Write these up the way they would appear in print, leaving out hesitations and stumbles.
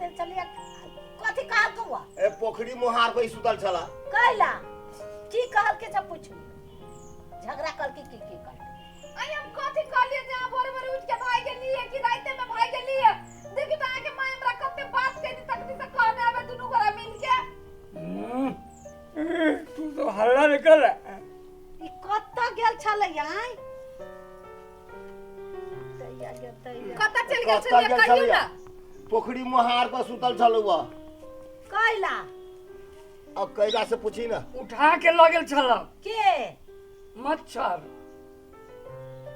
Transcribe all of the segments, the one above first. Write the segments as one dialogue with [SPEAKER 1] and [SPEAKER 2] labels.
[SPEAKER 1] देल छलियै। कथी कहल कौआ?
[SPEAKER 2] ए पोखरी मोहार पर सुतल छला।
[SPEAKER 1] कैला की कहल के सब पूछू, झगड़ा कल की की की कहल?
[SPEAKER 3] आई हम कथी कहलिए जे अहाँ भोरे भोरे उठ के भागि गेलिए कि राइते में भागि गेलिए? देखी त अहाँके माय हमरा कते बात कहनी तखनी से कहने आबे दुनू गोरा मिल के।
[SPEAKER 4] तू तो हल्ला निकल।
[SPEAKER 1] ई कतऽ गेल छलै आय? तैया गे तैया।
[SPEAKER 3] कतऽ चलि गेल
[SPEAKER 2] कतऽ
[SPEAKER 3] छलिए
[SPEAKER 2] गेल
[SPEAKER 3] कहियौ
[SPEAKER 2] छलैया?
[SPEAKER 3] ने।
[SPEAKER 2] पोखरी मोहार पर सुतल छलौ।
[SPEAKER 1] कैला?
[SPEAKER 2] अब कैला से पूछी ना।
[SPEAKER 4] उठा के लऽ गेल छल
[SPEAKER 1] के?
[SPEAKER 4] मच्छर।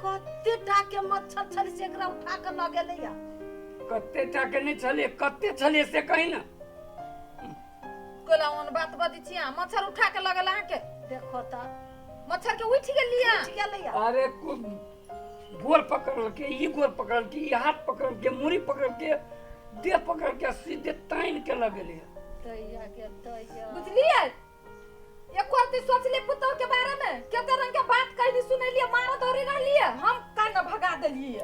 [SPEAKER 1] कते टा के मच्छर छलै से एकरा उठा के लऽ गेलैया?
[SPEAKER 4] कते टा के नहि छलियै, कते छलियै से कही ना।
[SPEAKER 3] कोला ओन बात बजै छी अहाँ? मच्छर उठा के लऽ गेल अहाँके?
[SPEAKER 1] देखो तऽ
[SPEAKER 3] मच्छर के उठि गेलिए।
[SPEAKER 1] उठि गेलैया।
[SPEAKER 4] अरे गोर पकड़लके, ई गोर पकड़लके, ई हाथ पकड़लके, मुड़ी पकड़लके, देह पकड़लके, सीधे तानि के लऽ गेलियै।
[SPEAKER 1] तैया गे तैया।
[SPEAKER 3] बुझलिए एक बार सोचलिए पुतोह के बारे में, कते रंग के बात कहली सुनलिए, मारा दौड़ी रहलिए, हम कान भगा देलिए।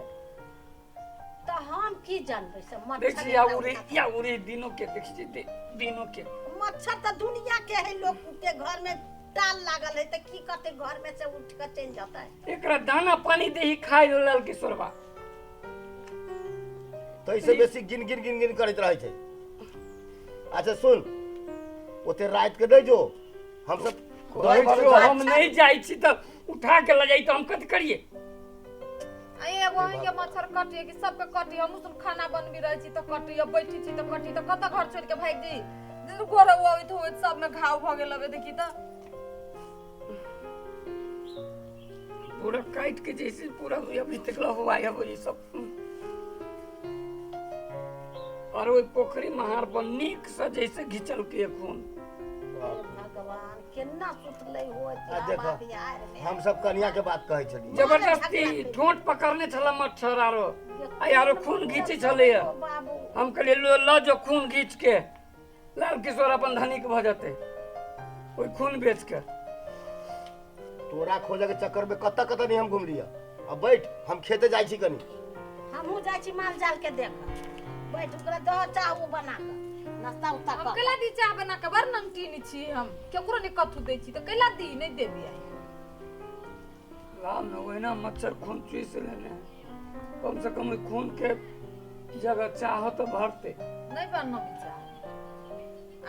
[SPEAKER 1] तऽ हम की जानबै से मच्छर
[SPEAKER 4] देख छी
[SPEAKER 1] एकरा
[SPEAKER 4] या उड़ी
[SPEAKER 1] उठा के-
[SPEAKER 4] या उड़ी दिनो के देख छी दिनो के
[SPEAKER 1] मच्छर तऽ दुनिया के है, लोग के घर में टाल लागल है तऽ की करते, घर में से उठ के चलि जेतै।
[SPEAKER 4] एकरा दाना पानी देही खाय लाल किशोरबा।
[SPEAKER 2] तैसे बेसी गिन गिन गिन गिन करैत रहै छै। अच्छा सुन, ओते राति के नहि जो, हम सब
[SPEAKER 4] कहै
[SPEAKER 2] दही
[SPEAKER 4] छियौ,
[SPEAKER 2] भरल
[SPEAKER 4] हम नहि जाइ छी तऽ उठा के लऽ जाइ तऽ हम कथी करियै?
[SPEAKER 3] आ एगो अहीं के मच्छर कटिए कि सबके कटी? हमहूँ सब खाना बनबी रहै छी तऽ कटी, बैठी छी तऽ कटी, तऽ कतऽ घर छोड़ि के भागि जाइ? गोर होइत होइत सबमे घाव भऽ गेल हबे। देखी तऽ
[SPEAKER 4] पूरा काटि के जैसे पूरा अभी तक हुआ है ये सब। और ओहि पोखरी महार पर नीक से जैसे घिचलके खून।
[SPEAKER 1] हे भगवान, केना सुतलै होत
[SPEAKER 2] आ देखो,
[SPEAKER 1] हवा बिहार में?
[SPEAKER 2] हम सब कनिया के बात कहै छलियै।
[SPEAKER 4] जबरदस्ती ठोंठ पकड़ने छल मच्छर आरो आ आरो खून घीचै छलैया।
[SPEAKER 1] ओ बाबू,
[SPEAKER 4] हम कहलियै लऽ जो खून घीच के, लाल किशोर अपन धनिक भऽ जेतै ओहि खून बेच के।
[SPEAKER 2] तोरा खोजे के चक्कर में कतऽ कतऽ नहीं हम घुमलियै। अब बैठ, हम खेते जाइ छी कनी।
[SPEAKER 1] हमहूँ जाइ छी माल जाल के देख। बैठ, ओकरा दह चाह ओ बना कऽ नाश्ता उस्ता
[SPEAKER 3] हम
[SPEAKER 1] कऽ।
[SPEAKER 3] कैला दी चाह बना के? बड़ नमकीन छी, हम केकरो नहि कथू दै छी, तऽ कैला दी? नहि देबी आइ।
[SPEAKER 4] लाल ने ओहिना मच्छर खून चूसि लेने है, कम से कम ओहि खून के जगह चाह तऽ भरतै।
[SPEAKER 3] नहि बनबी चाह।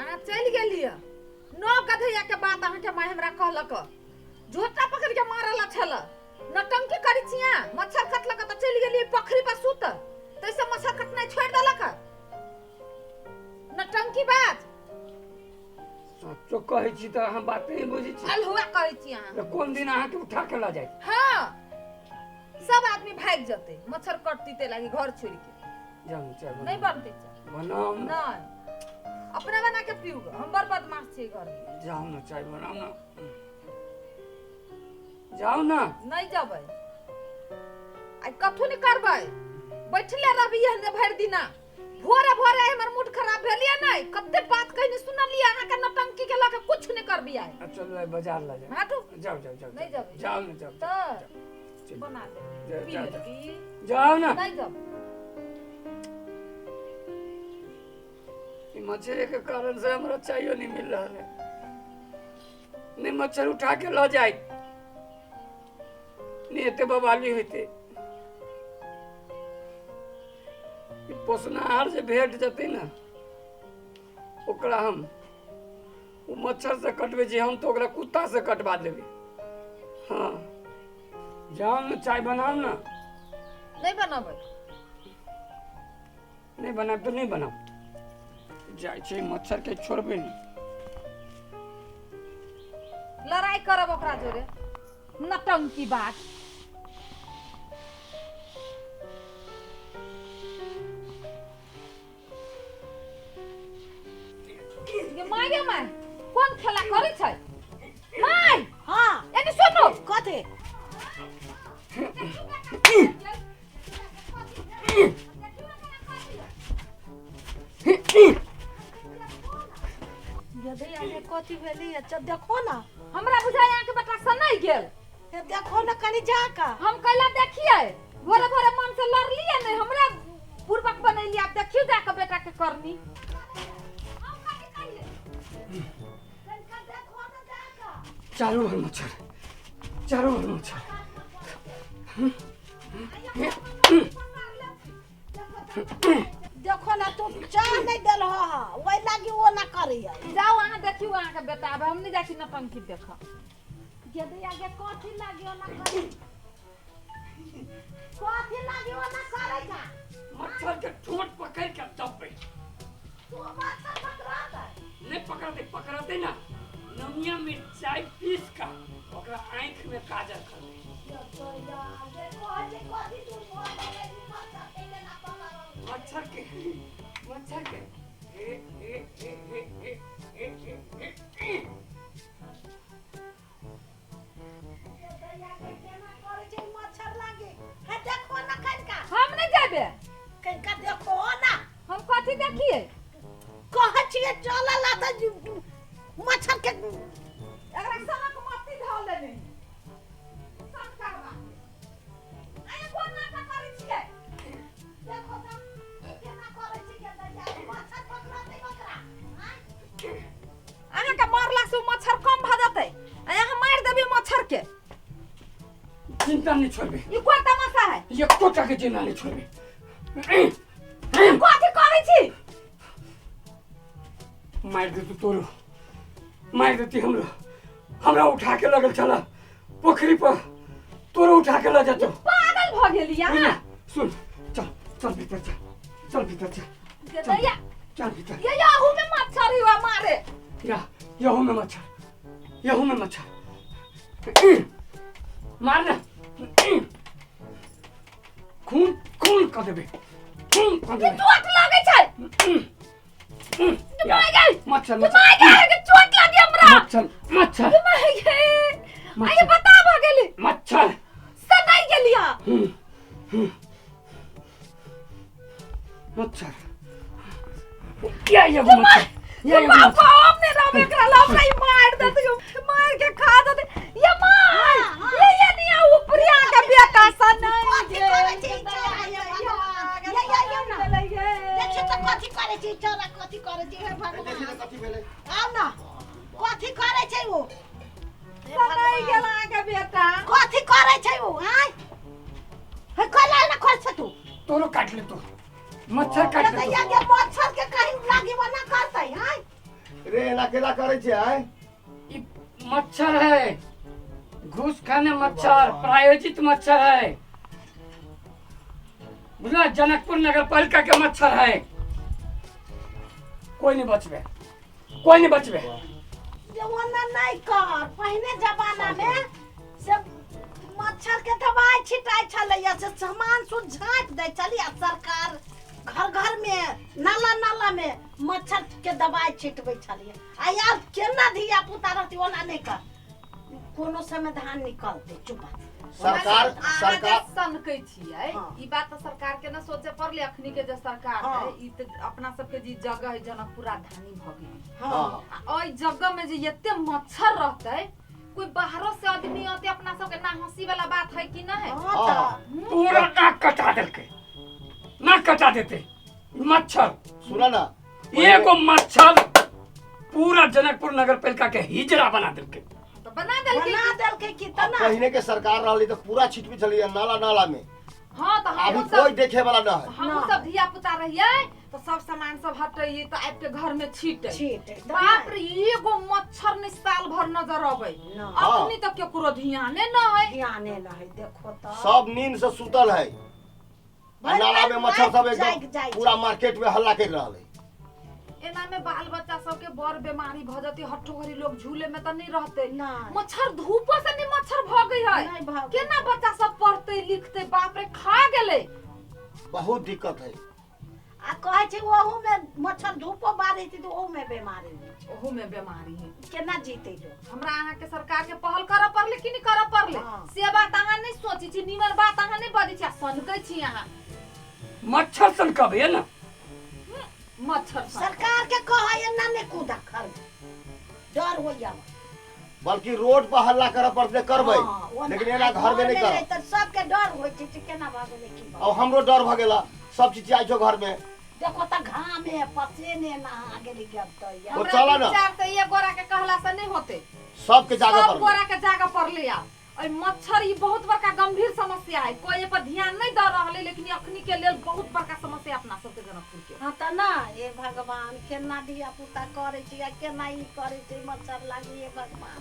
[SPEAKER 3] अहाँ चलि गेलियै नौ गधैया के बात अहाँके माय हमरा कहलक, झोटा पकड़ के मारल छल। नटंकी करै छी अहाँ? मच्छर कटलक तऽ चलि गेलियै पोखरी पर सुत, तैसे मच्छर कटनाइ छोड़ि देलक? नटंकी बात।
[SPEAKER 4] सचो कहै छी तऽ अहाँ बात नहि बुझै छी।
[SPEAKER 3] अलहुआ कहै छी अहाँ।
[SPEAKER 4] तऽ कोन दिन अहाँके उठा के लऽ जाय?
[SPEAKER 3] हाँ, सब आदमी भागि जेतै मच्छर कटती ते लागी घर छोड़ि के।
[SPEAKER 4] जाउ ने, चाय
[SPEAKER 3] नहि
[SPEAKER 4] बनाउ।
[SPEAKER 3] बनतै चाय।
[SPEAKER 4] बनाउ ने।
[SPEAKER 3] नहि, अपने बना के पीऊ, हम बड़ बदमाश छियै घर में।
[SPEAKER 4] जाउ ने, चाय बनाउ ने, जाउ ने।
[SPEAKER 3] नहि जेबै आइ, कथू नहि करबै, बैठले रहबी एहने भरि दिना। भोरे भोरे हमर मूड खराब भेलियै नहि, कते बात कहनी सुनलियै अहाँके नटंकी के लऽ के। कुछ नहि करबी आइ।
[SPEAKER 4] आ चलू, आइ बाजार लऽ जाउ।
[SPEAKER 3] हटू।
[SPEAKER 4] जाउ जाउ जाउ।
[SPEAKER 3] नहि जेबै।
[SPEAKER 4] जाउ ने, जाउ।
[SPEAKER 3] तऽ
[SPEAKER 4] चलू।
[SPEAKER 3] बना दे।
[SPEAKER 4] जा-
[SPEAKER 3] पी
[SPEAKER 4] जा-
[SPEAKER 3] लेलकी।
[SPEAKER 4] जाउ ने।
[SPEAKER 3] नहि जेबै।
[SPEAKER 4] ई मच्छरे के कारण से हमरा चायो नहीं मिल रहा है। नहीं मच्छर उठा के लऽ जाए, नहीं एते बवाली होते। ई पोसनाहार जे भेट जेतै ने, ओकरा हम ओ मच्छर से कटबै छी, हम तऽ ओकरा कुत्ता से कटवा देबै। हाँ, जाउ ने, चाय बनाउ ने।
[SPEAKER 3] नहि बनबै।
[SPEAKER 4] नहीं बनाब तऽ नहीं बनाब, जाइ छै मच्छर के छोड़बै नहि।
[SPEAKER 3] लड़ाई करब ओकरा जोरे। नटंकी बात। ये my, गे my, कोन खेला करै छै my?
[SPEAKER 1] हाँ।
[SPEAKER 3] एने सुनू।
[SPEAKER 1] कथी? गधैया गे, कथी भेलै? अच्छा देखो ना।
[SPEAKER 3] हमरा बुझाय अहाँके बेटा सनाइ गेल।
[SPEAKER 1] हे देखो ना कनी जा कऽ।
[SPEAKER 3] हम कैला देखियै? भोरे भोरे मन से लड़लियै नहि, हमरा पूर्वक बनैली। आब देखियो जाके बेटा के करनी। हम कथी कहिए?
[SPEAKER 1] कनिका देखो ना जाके।
[SPEAKER 4] चारों ओर मच्छर, चारों ओर मच्छर।
[SPEAKER 1] देखो ना तू चाह नहीं देल हो, वही लागी वो ना करिए।
[SPEAKER 3] जाओ अहाँ देखियो अहाँ के बेटा, आब हम नहीं जाइ छी नटंकी देख।
[SPEAKER 1] यदि आगे कथी लागी वो ना करे, कथी लागी वो ना करे का।
[SPEAKER 4] मच्छर के ठोट पकड़ के दबे।
[SPEAKER 1] तू मच्छर पकड़ाता
[SPEAKER 4] नहीं, पकड़ते पकड़ते ना नमिया मिर्चाई पीस का ओकरा आँख में काजल कर दे। मच्छर के, मच्छर के ए ए ए ए ए ए ए ए।
[SPEAKER 1] मच्छर लागे है, देखो ना कनिका।
[SPEAKER 3] हम नहीं जाबे।
[SPEAKER 1] कनिका देखो ना।
[SPEAKER 3] हम कथी देखिए?
[SPEAKER 1] कहै छियै चलऽ ला तऽ मच्छर के
[SPEAKER 3] एकरा सनक मत्ती धऽ लेने सनकरवा। आइ कोन नाटक करै छियै?
[SPEAKER 1] देखो तऽ केना करै छै के दैया, मच्छर पकड़तै ओकरा।
[SPEAKER 3] अहाँके मारला से मच्छर कम भऽ जेतै, आ अहाँ मारि देबै मच्छर के।
[SPEAKER 4] चिंता नहीं छोड़बे।
[SPEAKER 3] ई कोन तमाशा है?
[SPEAKER 4] एकोटा के जिंदा नहीं छोड़बे।
[SPEAKER 3] कथी करै छी?
[SPEAKER 4] मारि देतू तोरो, मारि देती हमरो। हमरा उठा के लगल छला पोखरी पर, तोरो उठा के ल जेतौ।
[SPEAKER 3] पागल भऽ गेली अहाँ।
[SPEAKER 4] सुन, चल चल भीतर चल, चल भीतर चल,
[SPEAKER 3] दैया
[SPEAKER 4] चल भीतर।
[SPEAKER 3] ये यहू में मच्छर हुआ मारे।
[SPEAKER 4] या यहू में मच्छर, यहू में मच्छर। मार ना, खून खून कर देबे, खून कर देबे।
[SPEAKER 3] चोट लागै छै। मार गई
[SPEAKER 4] मच्छर,
[SPEAKER 3] मच्छर मार गई के चोट लागी हमरा।
[SPEAKER 4] मच्छर, मच्छर
[SPEAKER 3] मार गई। आइ बता भ गेली।
[SPEAKER 4] मच्छर
[SPEAKER 3] से नहीं गेली हां।
[SPEAKER 4] मच्छर या ये मच्छर, या ये
[SPEAKER 3] बाप हम ने राम एकरा ला हमरा मार देत, मार के खा देत। ये मार ये ये निया ऊपरिया के बेटा सा नहीं
[SPEAKER 1] कथी करै छै चोरा? ये भगवान, ये ये ये ना देखियो तऽ कथी करै छै चोरा, कथी करै छै हे भगवान।
[SPEAKER 2] देखियो कथी भेलै।
[SPEAKER 1] आउ ना कथी करै छै ओ?
[SPEAKER 3] नहीं गेल अहाँ के बेटा।
[SPEAKER 1] कथी करै छै ओ? आय हे कला ना खोल छ तू।
[SPEAKER 4] तोरो काट ले तो मच्छर काट ले।
[SPEAKER 1] दैया के मच्छर के कहीं लागी वना करतै। आय
[SPEAKER 2] रे एना केना करै छै? आय
[SPEAKER 4] ई मच्छर है, घूस खाने मच्छर, प्रायोजित मच्छर है, बुझला? जनकपुर नगर पालिका के मच्छर है। कोई नहीं बचबे, कोई नहीं बचबे।
[SPEAKER 1] ओना नहीं कर। पहिने जमाना में से मच्छर के दवाई छिटाइ छलैया, से सामान सुन झाँपि दै छलियै। सरकार घर घर में नाला नाला में मच्छर के दवाई छिटबै छलियै। आ यार केना धिया पुता रहती ओना नहीं कर, कोनो समाधान निकलतै। चुप।
[SPEAKER 2] सरकार सरकार
[SPEAKER 3] सनकै छियै ई बात तऽ सरकार के न सोचे पड़लै। अखनी के जे सरकार है ई तऽ अपना सबके जे जगह है जनकपुर राजधानी भऽ गेल। हां, ओइ जगह में जे एते मच्छर रहतै, कोई बाहरों से आदमी आते अपना सबके ना हंसी वाला बात है कि ना है?
[SPEAKER 4] पूरा नाक कटा देलकै, नाक कटा देते मच्छर।
[SPEAKER 2] सुना ना,
[SPEAKER 4] एगो मच्छर पूरा जनकपुर नगर पालिका के हिजड़ा बना देलकै।
[SPEAKER 3] तो बना देलकै,
[SPEAKER 1] बना देलकै कि तना।
[SPEAKER 2] पहिने के सरकार रहली तो पूरा छिटबी छली नाला नाला में।
[SPEAKER 3] हां, तो
[SPEAKER 2] अभी कोई देखे वाला ना है।
[SPEAKER 3] हम सब धिया पुता रहियै तो सब सामान सब हटैयै तो आबि के घर में छीटे
[SPEAKER 1] छीटे।
[SPEAKER 3] बाप रे, एगो मच्छर ने साल भर नजर अबै। अखनी तो केकरो ध्याने न है,
[SPEAKER 1] ध्याने न है। देखो तो
[SPEAKER 2] सब नींद से सुतल है, नाला में मच्छर सब एकदम पूरा मार्केट में हल्ला कर रहल है।
[SPEAKER 3] एना में बाल बच्चा सबके बड़ बीमारी भ जती। हट्ठो घड़ी लोग झूले में त नहीं रहते। मच्छर धूपो से नहीं मच्छर भ गई है। केना बच्चा सब पढ़ते लिखते? बाप रे, खा गेलै।
[SPEAKER 2] बहुत दिक्कत है।
[SPEAKER 1] आ कहै छै ओहू में मच्छर धूपो बारै छै तऽ ओहू में बीमारी होइ छै,
[SPEAKER 3] ओहू में बीमारी है।
[SPEAKER 1] केना जीतै लोग?
[SPEAKER 3] हमरा अहाँ के सरकार के पहल करऽ पड़लै कि नहीं करऽ पड़लै? से बात अहाँ नहीं सोचै छी, नीमन बात अहाँ नहीं बजै छी, आ सनकै छी अहाँ।
[SPEAKER 4] मच्छर सनकबै ना
[SPEAKER 3] मच्छर।
[SPEAKER 1] सरकार के कहै एना नहीं कूदा खर, डर होइया।
[SPEAKER 2] बल्कि रोड पर हल्ला करऽ पड़तै, करबै, लेकिन एना घर में नहीं करब
[SPEAKER 1] तऽ सबके डर होइ छै कि केना भऽ गेलै की।
[SPEAKER 2] अब हमरो डर भऽ गेला, सब चीज आई छो घर में।
[SPEAKER 1] देखो त घामे पसीने नहा गेली गब।
[SPEAKER 2] ओ चला ना।
[SPEAKER 3] विचार से ये गोरा के कहला से नहीं होते।
[SPEAKER 2] सबके जागे
[SPEAKER 3] सब
[SPEAKER 2] पड़लै।
[SPEAKER 3] गोरा के जागे पड़ले। आब एहि मच्छर ई बहुत बड़का गंभीर समस्या है, कोई एहि पर ध्यान नहीं दऽ रहल है, लेकिन अखनी के लेल बहुत बड़का समस्या अपना सबके जनकपुर के।
[SPEAKER 1] हाँ तऽ ना, हे भगवान, केना धिया पुता करै छी आ केना ई करै छै, मच्छर लागी, हे भगवान।